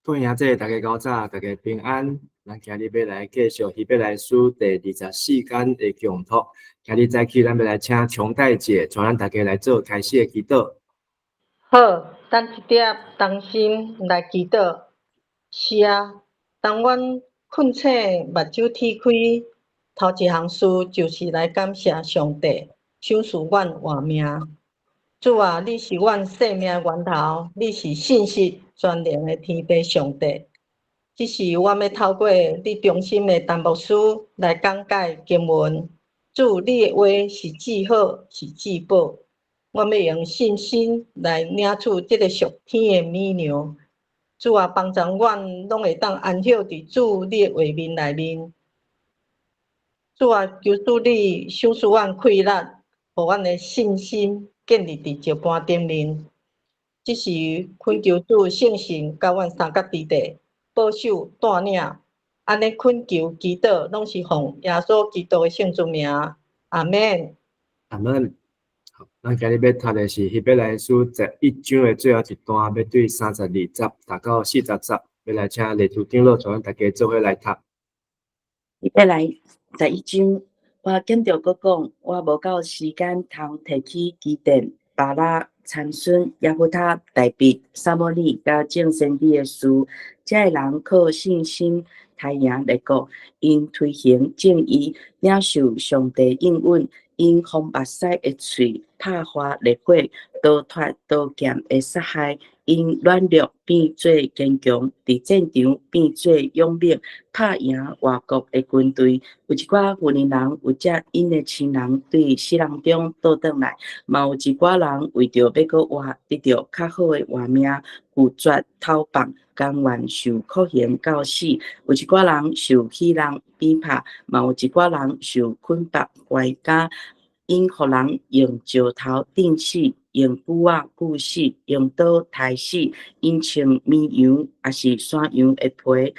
各位兄弟，大家早，大家平安。咱今日欲來繼續希伯來書第24講的共讀。今日早起，咱欲來請瓊大姐帶咱大家來做開始的祈禱。好，咱一點同心來祈禱。是啊，當阮困醒，目睭鐵開，頭一項事就是來感謝上帝，賞賜阮活命。主啊，你是阮生命源頭，你是信實全能的天父上帝。這時我欲透過你忠心的陳牧師來講解經文。主，你的話是至好，是至寶。我欲用信心來領取這个屬天的米糧。主啊，幫助阮攏會當安歇佇主你的話面內面。主啊，求主你賞賜阮氣力，予阮的信心建立佇石盤頂面。這是懇求主聖神佮阮相佮佇咧，保守帶領，按呢懇求祈禱，攏是奉耶穌基督的聖尊名。阿們。阿們。好，咱今日欲讀的是希伯來書十一章的最後一段，欲對32節讀到40節，欲來請麗圖長老帶咱大家做伙來讀。希伯來十一章，我見著閣講，我無夠時間通提起基甸、巴拉、參孫、耶弗他、大衛、撒母耳佮眾先知的事。這个人靠信心刣贏列國，𪜶推行正義，領受上帝應允，𪜶封目屎的喙，拍化烈火，逃脫刀劍的殺害，𪜶軟弱變做堅強，佇戰場變做勇猛，拍贏外國的軍隊。有一寡婦人有遮𪜶的親人對死人中倒轉來，嘛有一寡人為著欲閣活，得著較好的活命，拒絕討放，甘願受酷刑到死。有一寡人受戲弄比拍，嘛有一寡人受捆縛關監。𪜶予人用石頭釘死，用鋸仔鋸死，用刀刣死。𪜶穿綿羊抑是山羊的皮，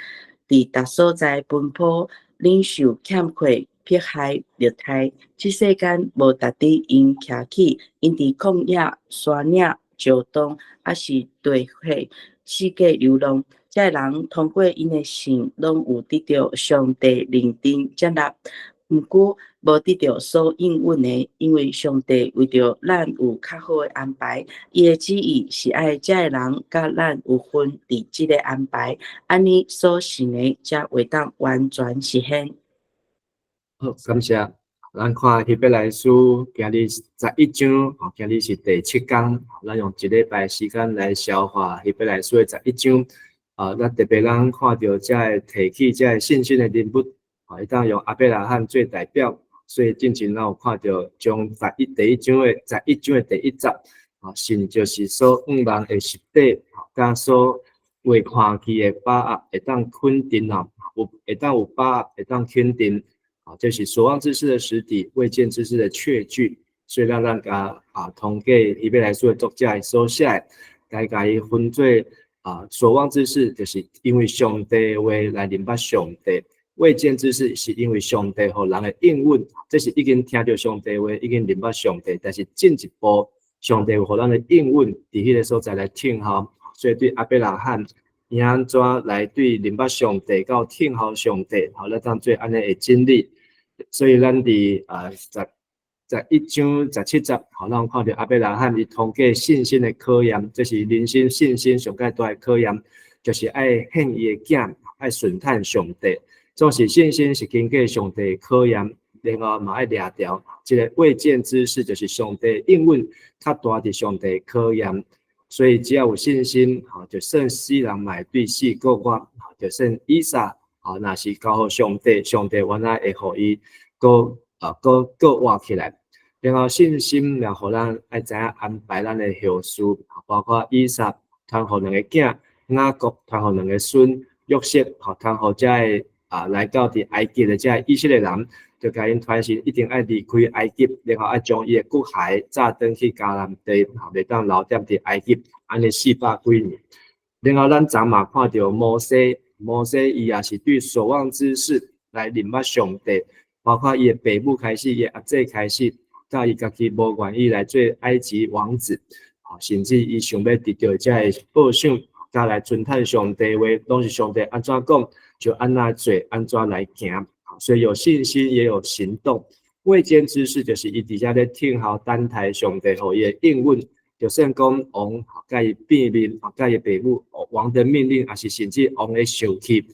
佇逐所在奔波，忍受欠缺、迫害、虐待。這世間無值得𪜶徛起，𪜶佇曠野、山嶺、石洞，抑是地穴，四界流浪。這个人通過𪜶的信，攏有得著上帝認定接納。毋過無得著所應允的，因為上帝為著咱有較好的安排，伊的旨意是愛這个人佮咱有份佇這个安排，按呢所信的才會當完全實現。好，感謝。咱看希伯來書今日十一章，吼，今日是第七講，咱用一禮拜時間來消化希伯來書的十一章。啊，咱特別咱看著這个提起這个信心的人物，啊，會當用亞伯拉罕做代表，所以進前咱有看著將第一章的十一章的第一節，啊，信就是所向望的實底，佮所未看見的把握，會當肯定啊，有會當有把握，會當肯定。啊，這是所望之事的實底，未見之事的確據。所以咱共通過希伯來書的作者所寫的，來共伊分做啊，所望之事，就是因為上帝的話來認捌上帝；未見之事，是因為上帝予人的應允，這是已經聽著上帝話，已經認捌上帝，但是進一步，上帝有予咱的應允，佇彼个所在來聽候。所以對亞伯拉罕，伊按怎來對認捌上帝到聽候上帝，予咱當做按呢的經歷。所以咱佇11章17節，予咱看著亞伯拉罕伊通過信心的考驗，這是人生信心上蓋大的考驗，就是愛獻伊的囝，愛順趁上帝。總是信心是經過上帝考驗，然後嘛愛掠牢。這个未見之事，就是上帝應允較大佇上帝考驗。所以只要有信心，吼，就算死人嘛會對死復活，就算以撒，吼，若是交予上帝，上帝原來會予伊閣活起來。然後信心也予咱愛知影安排咱的後事，包括以撒傳予兩个囝，雅各傳予兩个孫，約瑟吼傳予遮个來到佇埃及的遮个以色列人，就共𪜶傳承一定愛離開埃及，然後愛將伊的骨骸載轉去迦南地，吼，袂當留踮佇埃及，按呢四百幾年。然後咱昨嘛看著摩西，摩西伊也是對所望之事來認捌上帝，包括伊的爸母開始，伊的阿姊開始，到伊家己無願意來做埃及王子，甚至伊想欲得著遮个報賞，佮來遵趁上帝話，攏是上帝按怎講就按怎做，按怎來行。所以有信心也有行動。未見之事就是伊佇遮咧聽候等待上帝予伊的應允，就算講王共伊變面，共伊爸母王的命令，抑是甚至王的受氣，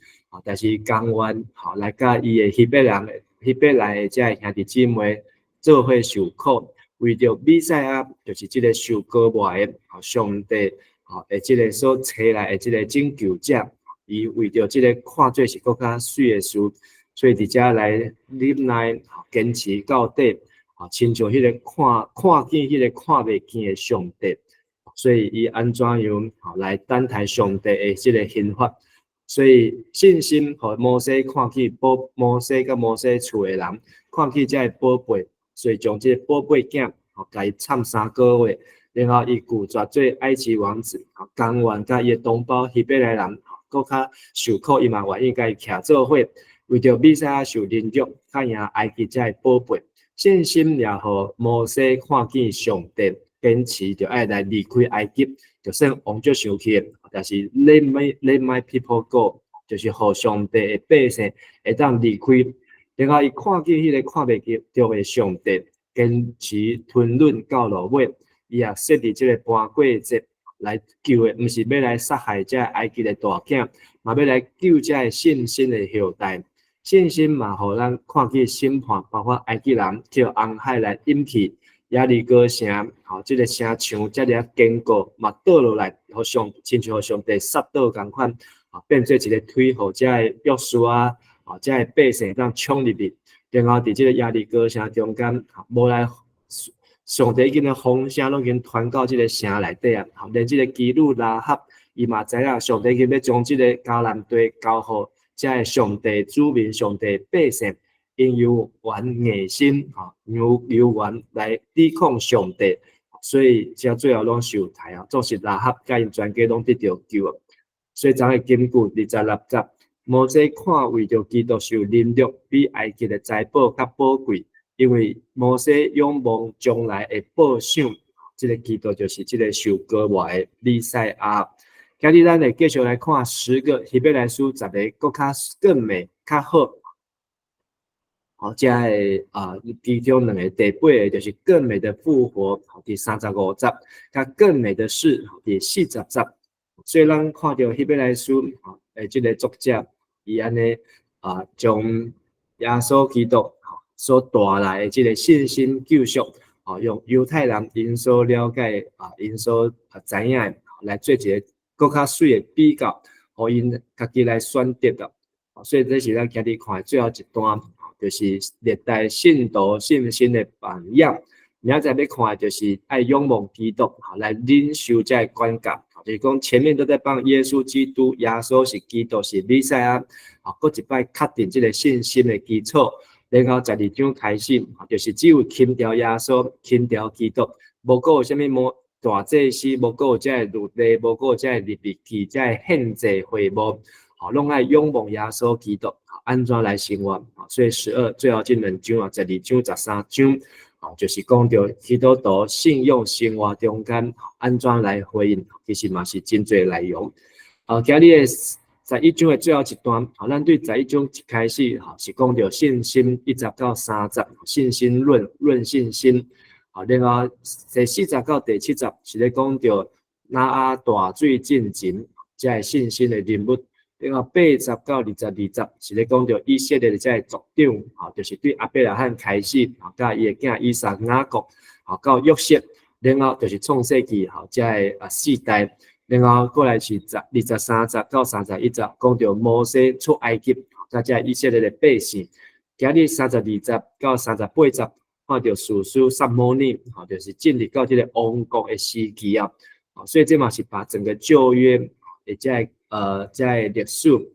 但是甘願來佮伊的希伯來希伯來的這个兄弟姊妹做伙受苦，為著彌賽亞，就是這个受膏抹的上帝的這个所差來的這个拯救者，伊為著這个看做是閣較媠的事，所以佇遮來忍耐，堅持到底，親像彼個看看見彼個看袂見的上帝，所以伊按怎樣來等待上帝的這个刑罰。所以信心予摩西看見寶，摩西佮摩西厝的人看見這个寶貝，所以將這个寶貝囝共伊摻3個月，然後伊拒絕做埃及王子，甘願佮伊的同胞希伯來人閣較受苦，伊嘛願意共伊徛做伙，為著彌賽亞受凌辱，較贏埃及這个寶貝。信心也予摩西看見上帝，堅持著愛來離開埃及，就算王足生氣，但是 let my people go，就是予上帝的百姓會當離開。然後伊看見彼个看袂著的上帝，堅持吞忍到落尾，伊也設立這个盤過節來救的，毋是欲來殺害這埃及的大囝，嘛欲來救這个信心的後代。信心嘛，予咱看見審判，包括埃及人去予紅海來飲去，耶利哥城，這个城牆遮爾仔堅固，嘛倒落來，予上親像予上帝殺倒仝款，變做一个腿，予這个約書亞，這个百姓當衝入去，然後佇這个耶利哥城中間，無來上帝已經的風聲攏已經傳到這个城內底啊，連這个妓女喇合，伊嘛知影上帝已經欲將這个迦南地交予這个上帝子民、上帝百姓，𪜶猶原硬心，猶猶原來抵抗上帝，所以這最後攏受刣啊，總是喇合佮𪜶全家攏得著救。所以昨个金句26節，摩西看為著基督受凌辱，比埃及的財寶較寶貴，因為摩西仰望將來的報賞，這个基督就是這个受膏抹的彌賽亞。今日咱會繼續來看10個希伯來書十個，閣較更美、較好。好，這个啊，其中兩個第八个就是更美的復活，第35節，佮更美的事，第40節。所以咱看著希伯來書，的這个作者，伊按呢啊，將耶穌基督所帶來的這个信心救贖，用猶太人𪜶所了解啊，𪜶所啊知影的來做一个閣較媠的比較，予𪜶家己來選擇的。所以這是咱今日看的最後一段，就是歷代信徒信心的榜樣。明仔載欲看的就是愛仰望基督，來忍受這个管教。就是講前面都在幫耶穌基督，耶穌是基督，是彌賽亞，閣一擺確定這个信心的基礎。然後12章開始，就是只有輕牢耶穌，輕牢基督，無閣有啥物無大祭司，無閣有這个律例，無閣有這个利未記，這个獻祭會幕，攏愛仰望耶穌基督，按怎來生活？所以12最後這兩章啊，12章、13章，就是講著基督徒信仰生活中間按怎來回應，其實嘛是真濟內容。今日的十一章的最後一段，咱對十一章一開始，是講著信心1節到3節，信心論論信心。然後第4節到第7節是咧講著挪亞大水進前，這个信心的人物。然後8節到22節是咧講著以色列的這个族長，就是對亞伯拉罕開始，佮伊的囝以撒、雅各，到約瑟，然後就是創世記，這个啊四代。然後過來是23節到31節，講著摩西出埃及，佮這以色列的百姓。今日32節到38節，看著士師撒母耳，就是進入到這个王國的時期啊。所以這嘛是把整個舊約的這个歷史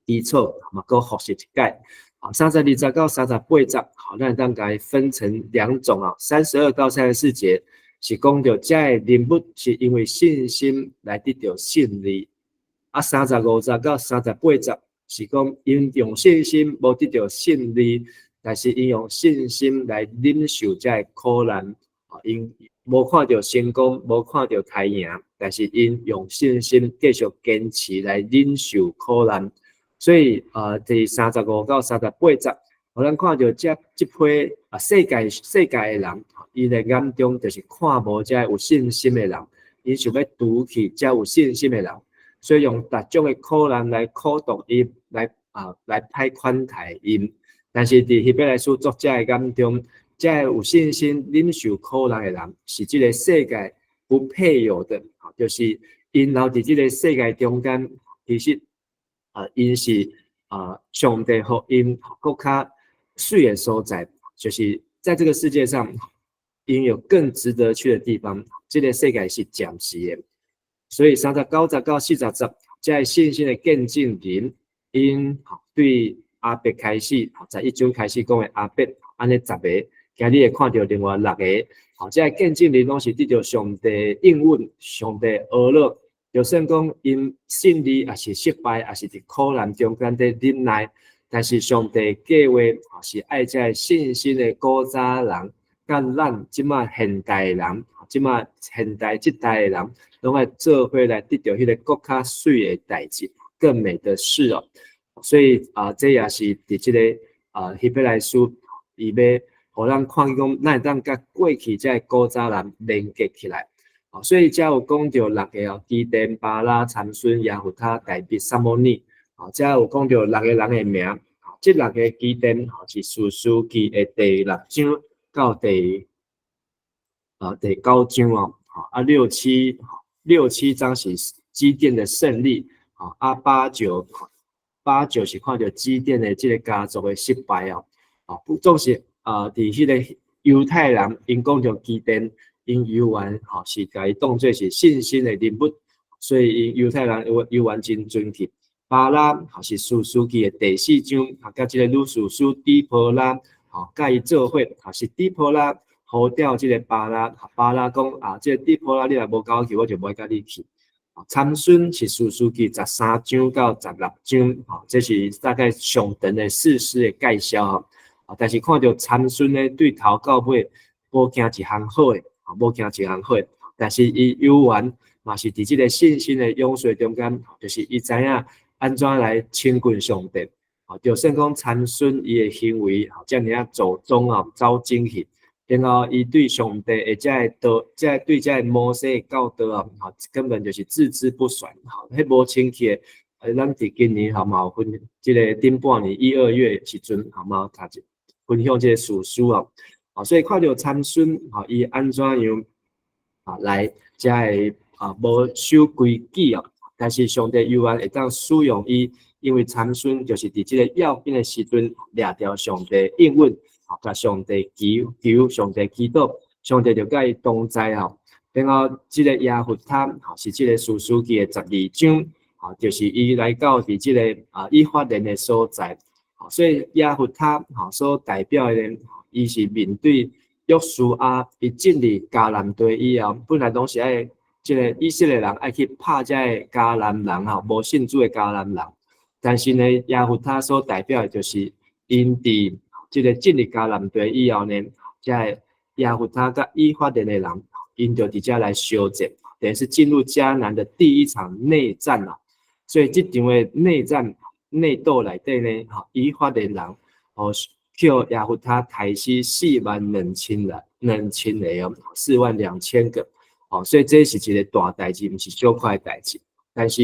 基礎嘛，閣複習一擺。32節到38節，好，咱當共伊分成兩種啊。32到34節是講著這个人物是因為信心來得著勝利。啊，35節到38節是講𪜶用信心無得著勝利，但是𪜶用信心來忍受這个苦難。啊，𪜶 無看著成功，無看著開贏，但是𪜶用信心繼續堅持來忍受苦難。所以第35到38節，予咱看著這批啊世界的人，伊的眼中就是看無這有信心的人，𪜶想欲除去這有信心的人，所以用各種的苦難來苦毒𪜶，來歹款待𪜶。但是佇希伯來書作者的眼中，這有信心忍受苦難的人，是這个世界不配有的，就是𪜶留佇這个世界中間，其實啊，𪜶是啊，上帝予𪜶閣較媠的所在，就是在這個世界上，𪜶有更值得去的地方。這个世界是暫時的，所以39節到40節，這个信心的見證人，𪜶對亞伯開始，11章開始講的亞伯，按呢十个，今日會看著另外六個，吼，這个見證人攏是得著上帝應允、上帝呵咾，就算講𪜶勝利，抑是失敗，抑是佇苦難中間佇忍耐，但是上帝計劃是愛這个信心的古早人，佮咱這馬現代人，這馬現代這代的人，攏愛做伙來得著彼个閣較媠的代誌，更美的事哦。所以啊，這也是佇這个希伯來書，伊欲予咱看見講，咱會當佮過去這个古早人連結起來。所以遮有講著六个哦，基甸、巴拉、參孫、耶弗他、大衛、撒母耳。遮有講著六個人的名。這六个基甸是士師記的第六章到第九章哦。啊，六七章是基甸的勝利。啊，八九是看著基甸的這个家族的失敗哦。總是啊，佇彼个猶太人，𪜶講著基甸，𪜶猶原吼是共伊當做是信心的人物，所以𪜶猶太人猶原真尊敬。巴拉吼是士師記的第四章，啊，佮這个女士師底波拉，吼，佮伊做伙，吼是底波拉呼召這个巴拉，巴拉講啊，這个底波拉你若無佮我去，我就無愛佮你去。參孫是士師記13章到16章，吼，這是大概上長的士師的介紹吼。啊，但是看著參孫呢，對頭到尾無行一項好的，無行一項好的，但是伊猶原嘛是佇這个信心的勇士中間，就是伊知影按怎來親近上帝。就算講參孫伊的行為遮爾仔走鐘啊，走精去，然後伊對上帝的這个道，這个對這个摩西的教導啊，根本就是置之不選，吼，彼無清氣的。咱佇今年吼嘛有分，這个頂半年一二月時陣，吼嘛有讀一分享這个士師啊，所以看著參孫吼，伊按怎樣啊來遮个啊無守規矩啊，但是上帝猶原會當使用伊，因為參孫就是佇這个要緊的時陣掠著上帝應允，共上帝求求上帝祈禱，上帝就佮伊同在吼。然後這个耶弗他吼是這个士師記的12章，吼，就是伊來到佇這个啊以法蓮的所在，所以耶弗他吼所代表的，伊是面對約書亞，伊進入迦南地以後，本來攏是愛這个以色列人愛去拍這个迦南人吼，無信主的迦南人，但是呢，耶弗他所代表的就是𪜶佇這个進入迦南地以後呢，這个耶弗他佮以法蓮的人，𪜶就佇遮來相戰，等於是進入迦南的第一場內戰啦。所以這場的內戰內鬥內底呢，吼，以法蓮人哦，予耶弗他刣死4萬2千人，兩千个哦，4萬2千個，哦，所以這是一個大代誌，毋是小可的代誌。但是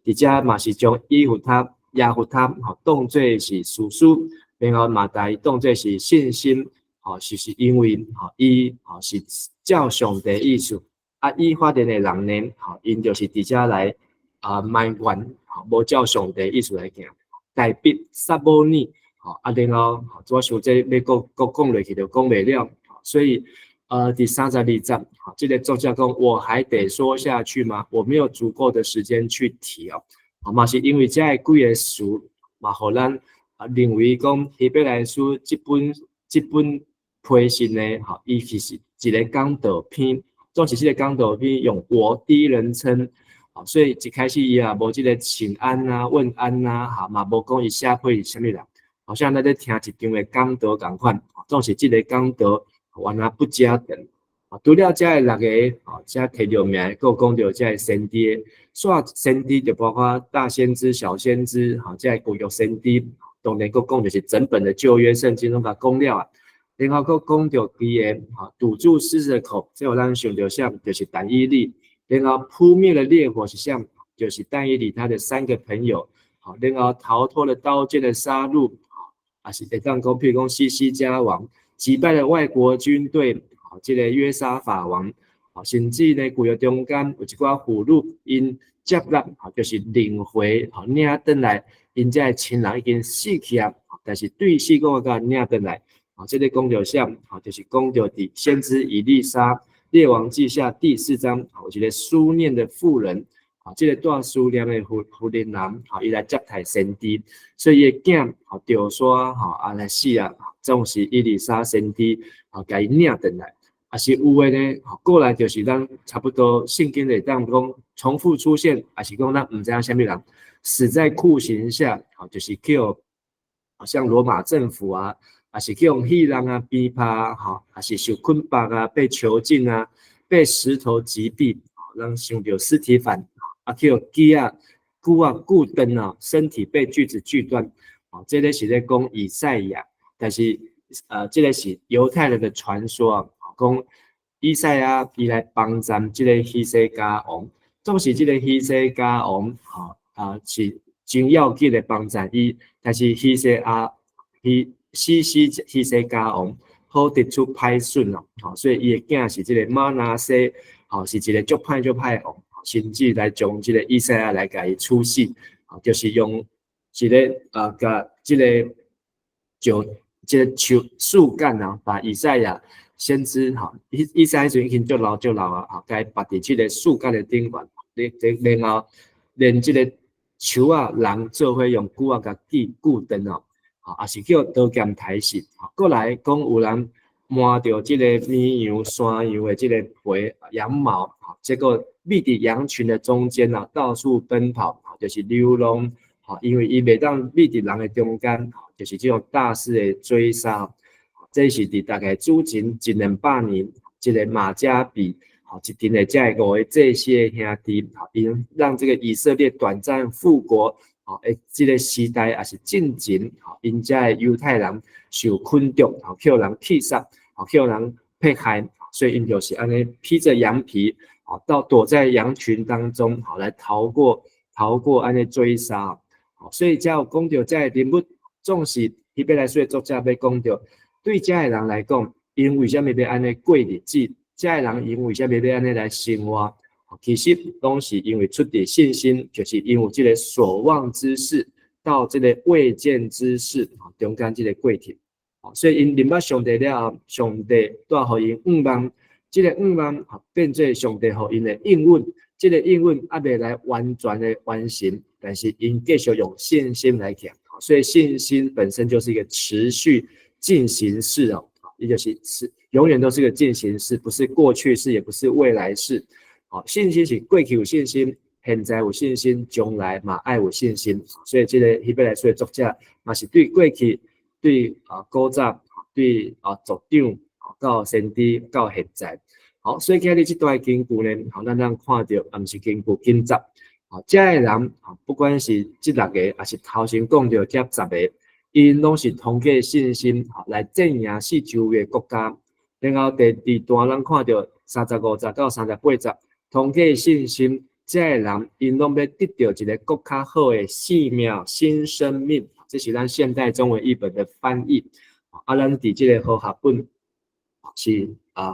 佇遮嘛是將以弗他、耶弗他吼當做是士師，然後嘛共伊當做是信心，吼，是因為吼伊吼是照上帝意思，啊，以法蓮的人呢，吼，𪜶就是佇遮來啊埋怨，吼，無照上帝意思來行。大衛、撒母耳，吼，啊，然後我想這欲閣閣講落去就講袂了，所以，第32節，這个作者講，我還得說下去嗎？我沒有足夠的時間去提哦，嘛是因為這个幾个詞，嘛予咱啊認為講希伯來書這本批信呢，吼，伊其實一个講道篇，總是這个講道篇用我第一人稱，所以一開始伊也無這个請安啊、問安啊，哈，嘛無講伊寫批是啥物人，好像咱咧聽一場的講道仝款，總是這个講道原來不加等，除了這六个，遮提著名，閣有講著這个先知，煞先知就包括大先知、小先知，這个舊約先知，當然閣講就是整本的舊約聖經攏共講了啊。然後閣講著規个，堵住獅子的口，這予咱想著啥？就是但以理。然後撲滅了烈火是啥？就是但以理他的三個朋友。好，然後逃脫了刀劍的殺戮，啊是會當講，譬如講希西家王擊敗了外國軍隊。這個約沙法王，甚至呢，舊約中間有一寡婦孺，𪜶接納，就是領回，領轉來，𪜶遮的親人已經死去啊，但是對死閣共領轉來，這个講著啥？就是講著佇先知以利沙列王紀下第四章，有一個書念的婦人，這个住書念的婦人人，伊來接待先知，所以伊的囝，著煞，來死啊，總是以利沙先知，共伊領轉來。啊是有的呢，過來就是咱差不多聖經會當講重複出現，抑是講咱毋知影啥物人死在酷刑下，就是叫像羅馬政府啊，抑是去予戲人啊鞭拍，抑是受捆綁啊，被囚禁啊，被石頭擊斃，咱想著司提反，啊去予鋸仔鋸仔鋸斷啊，身體被鋸子鋸斷，這个是咧講以賽亞，但是這个是猶太人的傳說啊。講以賽亞伊來幫贊這个希西家王，總是這个希西家王，是真要緊的幫贊伊，但是希西亞希西西希西家王好得出歹順哦，所以伊的囝是這个瑪拿西，是一个足歹足歹的王，甚至來將這个以賽亞來共伊處死，就是用一个共這个石這个樹樹幹啊，把以賽亞先知以賽亞彼陣已經足老足老啊，共伊縛佇這个樹幹的頂懸，然後連這个樹仔人做伙用鋸仔共鋸鋸斷哦，抑是叫刀劍刣死。過來講有人瞞著這个綿羊、山羊的這个皮羊毛，結果匿佇羊群的中間啊，到處奔跑，就是流浪，因為伊袂當匿佇人的中間，就是這種大肆的追殺。這是佇大概主前一兩百年，這个馬加比，一陣的這五个祭司的兄弟，𪜶讓這个以色列短暫復國，欸，這个時代也是進前，𪜶遮的猶太人受困著，予人刺殺，予人迫害，所以𪜶就是按呢披著羊皮，到躲在羊群當中，來逃過按呢追殺。所以遮有講著這个人物，總是希伯來書的作者欲講著。對遮个人來講，𪜶為啥物欲按呢過日子？遮个人𪜶為啥物欲按呢來生活？其實攏是因為出佇信心，就是因為這个所望之事到這个未見之事中間這个過程。所以𪜶認捌上帝了後，上帝帶予𪜶向望，這个向望變做上帝予𪜶的應允，這个應允猶未來完全的完成，但是𪜶繼續用信心來行。所以信心本身就是一個持續進行式哦，也就是是永遠都是個進行式，不是過去式，也不是未來式。好，信心是過去有信心，現在有信心，將來嘛愛有信心。所以這个希伯來書的作者嘛是對過去、對古早、對族長到先知到現在。好，所以今日這段經句呢，好，咱通看著，啊，毋是經句經節。好，遮个人，不管是這六个，抑是頭先講著這十个，𪜶攏是通過信心來戰贏四周圍國家。然後第二段咱看著35節到38節，通過信心，遮个人𪜶攏欲得著一个閣較好的生命、新生命。這是咱現代中文譯本的翻譯。啊，咱佇這个和合本是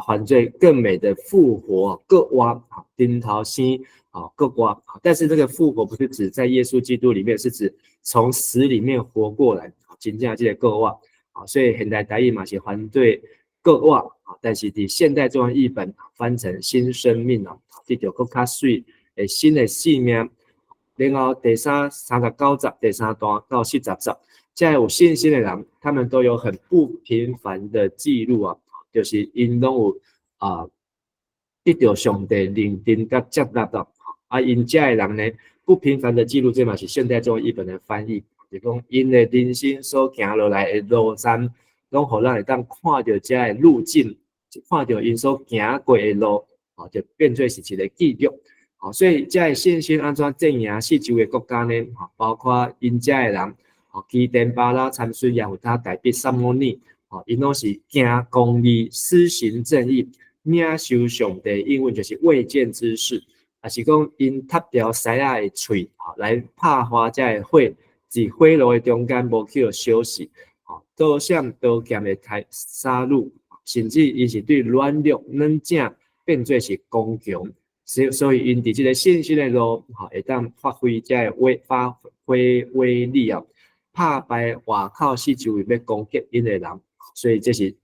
翻做更美的復活，閣活，重頭生，閣活。但是這个復活不是指在耶穌基督裡面，是指從死裡面活過來。真正這个閣活，所以現代台語嘛是翻做閣活，但是佇現代中文譯本翻成新生命哦，得著閣較媠的新的生命。然後第三39節第三段到40節，這有信心的人，他們都有很不平凡的記錄啊，就是𪜶攏有得著上帝認定佮接納的，啊，𪜶遮的人呢，不平凡的記錄，這嘛是現代中文譯本的翻譯，就講𪜶的人生所行落來的路線，攏予咱會當看著遮的路徑。看著𪜶所行過的路，吼，就變做是一个記錄。吼，所以這个信心按怎戰贏四周的國家呢？吼，包括𪜶遮的人，吼，基甸、巴拉、參孫、耶弗他、大衛、撒母耳，吼，𪜶攏是行公義、施行正義、領受上帝應允，就是未見之事，抑是講𪜶踢掉獅仔的喙，吼，來拍花這个火，佇火爐的中間無去予燒死，吼，刀劍刀劍的殺殺戮，甚至𪜶是對軟弱軟正變做是剛強，所以𪜶佇這个信心的路，吼，會當發揮這个威發揮威力啊，拍敗外口四周圍欲攻擊𪜶的人，所以這是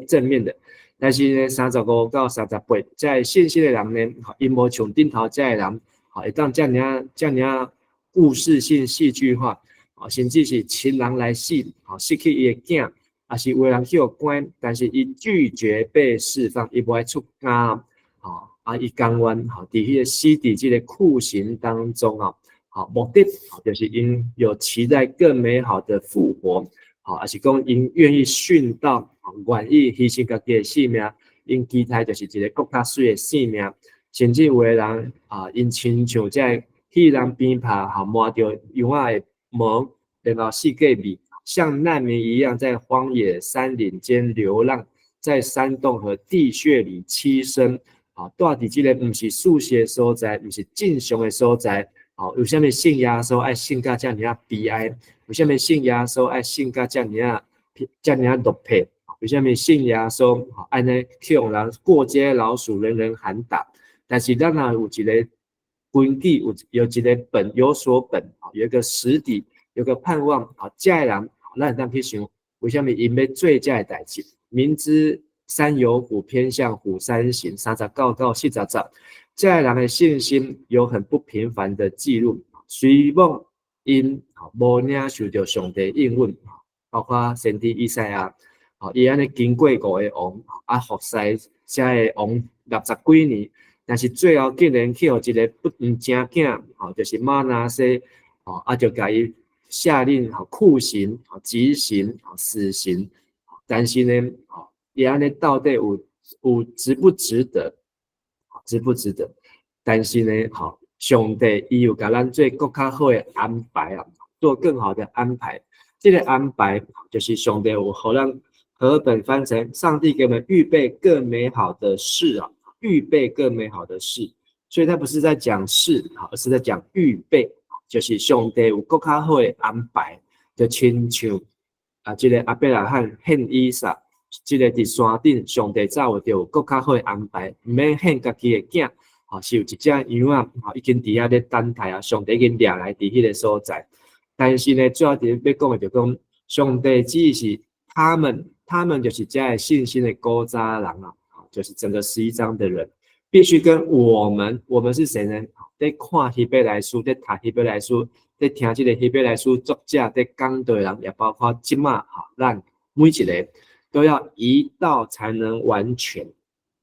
正面的。但是呢，35到38，這个信心的人呢，𪜶無像頂頭這个人，吼，會當遮爾啊遮爾啊故事性戲劇化，甚至是親人來死，吼，失去伊的囝，抑是有的人去予關，但是伊拒絕被釋放，伊無愛出監，吼，啊，伊甘願，吼，佇彼个死佇這个酷刑當中啊，吼，目的就是𪜶有期待更美好的復活，吼，抑是講𪜶願意殉道，願意犧牲家己的性命，𪜶期待就是一个閣較媠的生命，甚至有的人啊，𪜶親像這个彼人鞭炮，吼，抹著羊仔的毛，然後四界覓，像難民一樣在荒野山嶺間流浪，在山洞和地穴裡棲身，啊，住佇這个毋是舒適的所在，毋是正常的所在，吼，為啥物信耶穌愛信甲遮爾仔悲哀？為啥物信耶穌愛信甲遮爾仔遮爾仔落魄？為啥物信耶穌按呢去予人過街老鼠，人人喊打？但是咱若有一个根基，有一个本，有所本，有一個實底，有個盼望，啊，這个人，咱會當去想，為啥物𪜶欲做這个代誌？明知山有虎，偏向虎山行。39到40節，這个人的信心有很不平凡的記錄。雖罔𪜶無領受著上帝應允，包括先知以賽亞，伊按呢經過五个王，啊，服侍這个王60幾年，但是最後竟然去予一個不毋正經，吼，就是瑪拿西，吼，啊，就共伊下令吼酷刑、極刑、死刑。但是呢，吼，伊按呢到底有值不值得？值不值得？但是呢，吼，上帝伊有共咱做閣較好的安排啊，做更好的安排。這个安排就是上帝有予咱和合本翻成上帝給我們預備更美好的事啊，預備更美好的事。所以他不是在講事，而是在講預備，就是上帝有閣較好的安排，就親像啊，這个亞伯拉罕獻以撒，這个佇山頂，上帝早有就有閣較好的安排，毋免獻家己的囝，吼，是有一隻羊仔，吼，已經佇遐咧等待啊，上帝已經掠來佇彼个所在。但是呢，最後佇欲講的就講，上帝只是他們，他們就是這个信心的古早人啊，就是整個11章的人，必須跟我們，我們是誰呢？佇看希伯來書，佇讀希伯來書，佇聽這個希伯來書作者佇講道的人，也包括這馬吼，咱每一个都要一道才能完全。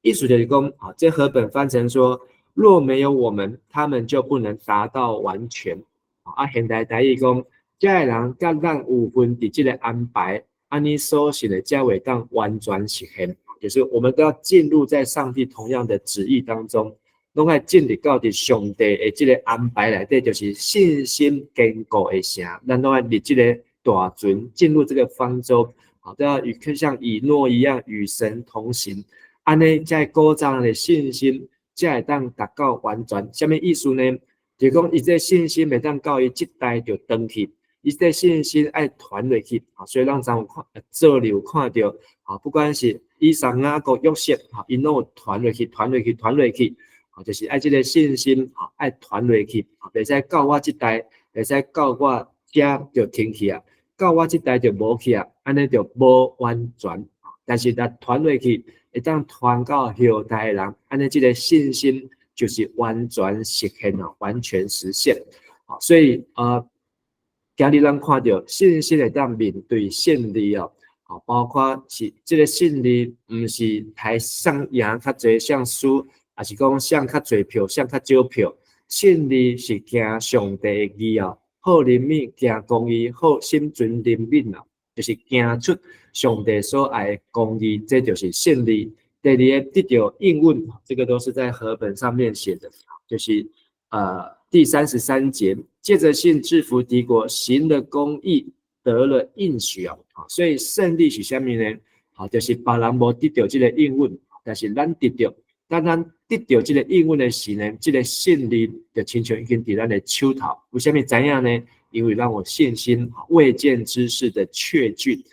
意思就是講，啊，這和本翻成說，若沒有我們，他們就不能達到完全。啊，現代台語講，這个人佮咱有份佇這个安排，按呢所信的才會當完全實現，就是我們都要進入在上帝同樣的旨意當中，攏愛進入到佇上帝的這个安排內底，就是信心堅固的城，咱攏愛入這个大船，進入這個方舟，好，都要與像以諾一樣與神同行，按呢，這古早人的信心才會當達到完全。啥物意思呢？就講伊這信心袂當到伊這代就斷去，伊這信心愛傳落去，所以咱昨有看做有看著，啊，不管是以撒、雅各、約瑟，吼，𪜶攏有傳落去、傳落去、傳落去，就是愛這个信心，吼，愛傳落去，袂使到我這代，袂使到我遮就停去啊，到我這代就無去啊，按呢就無完全。但是若傳落去，會當傳到後代的人，按呢這个信心就是完全實現了，完全實現。所以今日咱看著信心會當面對勝利哦，包括是這个勝利，毋是台誰贏較濟，誰輸，抑是講誰較濟票，誰較少票。勝利是行上帝的義哦，好憐憫，行公義，好心存憐憫啊，就是行出上帝所愛的公義，這就是勝利。第二个得著應允，這個都是在和本上面寫的，就是第33節，借著信制服敵國，行了公義，得了應許啊。所以勝利是啥物呢？好，就是別人無得著這个應允，但是咱得著。當咱得著這个應允的時呢，這个勝利就親像已經佇咱的手頭。為啥物知影呢？因為咱有信心，未見之事的確據。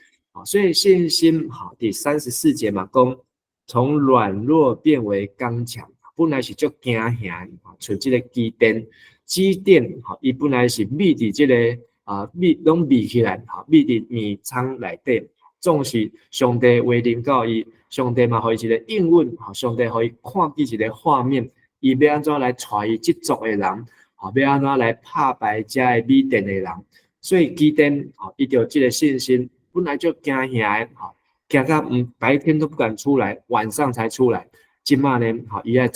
所以信心好，第34節嘛講，從軟弱變為剛強，本來是足驚嚇，像這个基甸，基甸，吼，伊本來是覕佇這个啊，覕攏覕起來，吼，覕佇麵倉內底，總是上帝話臨到伊，上帝嘛予伊一个應允，吼，上帝予伊看見一个畫面，伊欲按怎來帶伊這族的人，吼，欲按怎來拍敗遮个米甸的人，所以基甸，吼，伊著這个信心，本來就驚嚇的，吼，驚甲毋白天都不敢出來，晚上才出來。這馬呢，吼，伊愛帶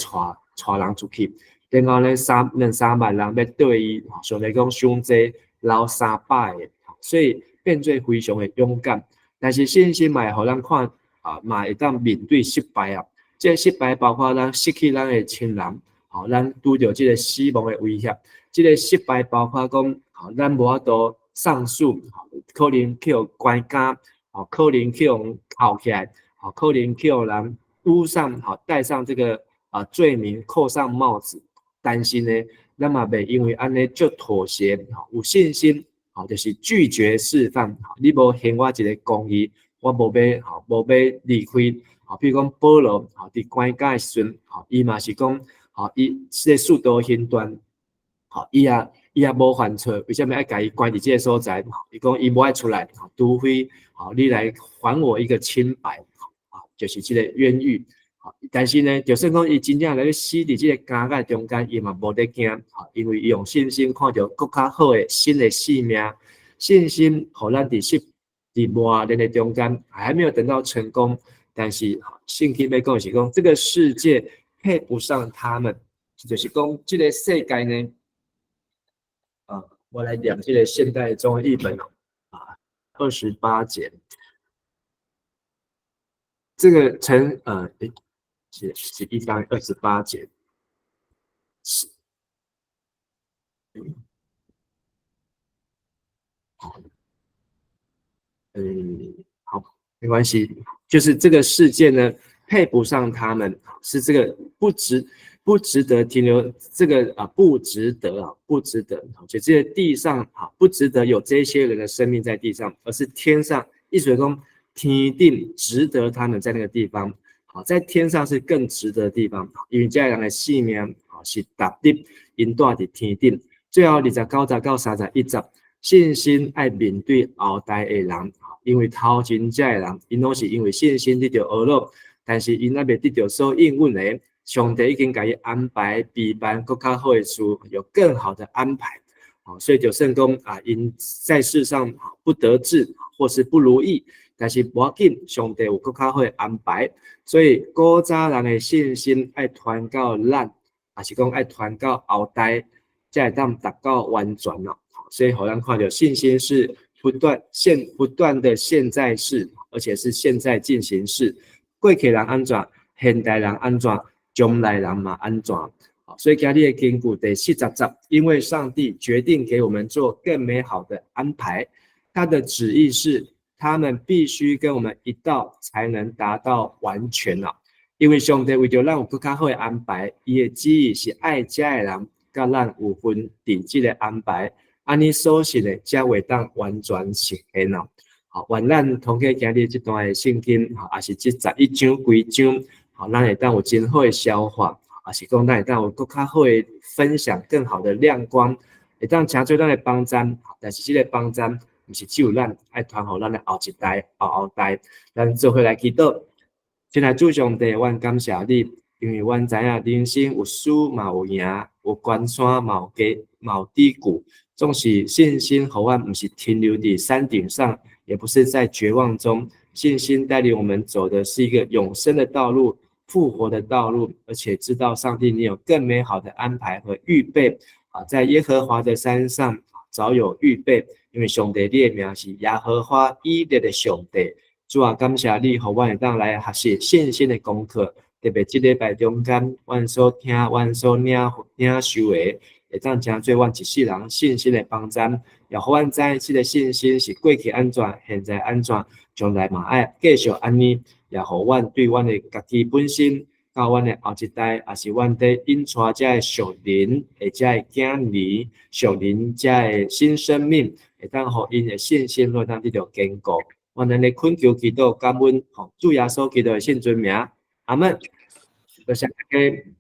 帶人出去，然後呢，兩三萬人欲對伊，上帝講傷濟，留300個，所以變做非常的勇敢。但是信心嘛會予咱看啊，嘛會當面對失敗啊。這個失敗包括咱失去咱的親人，吼，咱拄著這个死亡的威脅。這个失敗包括講，吼，咱無法度上訴，可能去予關監，吼，可能去予銬起來，吼，可能去予人污上，吼，戴上這个罪名，扣上帽子。但是呢，咱嘛袂因為按呢就妥協，有信心，吼，就是拒絕釋放。你無還我一个公義，我無欲，吼，無欲離開。吼，比如講保羅，吼，佇關監的時陣，吼，伊嘛是講，吼，伊這个使徒行傳，吼，伊也無犯錯，為啥物愛共伊關佇這个所在？伊講伊無愛出來，除非，吼，你來還我一個清白，啊，就是這个冤獄。但是呢，就算講伊真正來咧死佇這个監獄中間，伊嘛無咧驚，因為伊用信心看著閣較好的新的生命，信心予咱佇磨練的中間，還沒有等到成功，但是聖經欲講是講，這個世界配不上他們，就是講這个世界呢，啊，我來念這个現代中文譯本哦，啊，28節，這个成欸，是1章28節，是，好，好，沒關係，就是這個世界呢，配不上他們，是這個不值得停留，這個啊不值得啊，不值得，就這個地上啊不值得有這些人的生命在地上，而是天上，意思講天頂值得他們在那個地方。好，在天上是更值得的地方，因為這人的生命啊是值得𪜶蹛佇天頂。最後29節到31節，信心愛面對後代的人，因為頭前這的人，𪜶攏是因為信心得著呵咾，但是𪜶猶未得著所應允的，上帝已經共伊安排備辦閣較好的事，有更好的安排。所以就算講啊，𪜶在世上不得志或是不如意，但是無要緊，上帝有閣較好的安排。所以古早人的信心愛傳到咱，抑是講愛傳到後代，才會當達到完全咯。所以予咱看著信心是不斷的現在式，而且是現在進行式。過去人按怎，現代人按怎，將來人嘛按怎。所以今日的經句第40節，因為上帝決定給我們做更美好的安排，他的旨意是，他們必須跟我們一道，才能達到完全啊！因為上帝為著咱有閣較好的安排，伊的旨意是愛遮的人，佮咱有份佇這个安排，按呢所信的才會當完全實現哦。好，願咱通過今日這段的聖經，吼，抑是這11章規章，好，咱會當有真好的消化，抑是講咱會當有閣較好的分享，更好的亮光，會當成做咱的幫贊，但是這个幫贊，毋是只有咱，愛傳予咱的後一代、後後代，咱做伙來祈禱。親愛主上帝，阮感謝你，因為阮知影人生有輸嘛有贏，有關山嘛有低嘛有低谷，總是信心予阮毋是停留佇山頂上，也不是在絕望中。信心帶領我們走的是一個永生的道路、復活的道路，而且知道上帝你有更美好的安排和預備啊，在耶和華的山上早有預備。因為上帝你的名是耶和華以勒的上帝，主啊，感謝你，予阮會當來學習信心的功課，特別這禮拜中間，阮所聽、阮所領受的，會當成做阮一世人信心的幫贊，也予阮知這个信心是過去按怎，現在按怎，將來嘛愛繼續按呢，也予阮對阮的家己本身，到阮的後一代，也是阮佇引帶遮的屬靈的遮的囝兒，屬靈遮的新生命，會當予𪜶的信心會當得著堅固。阮按呢懇求祈禱，感恩奉主耶穌基督的聖尊名，阿門。多謝大家。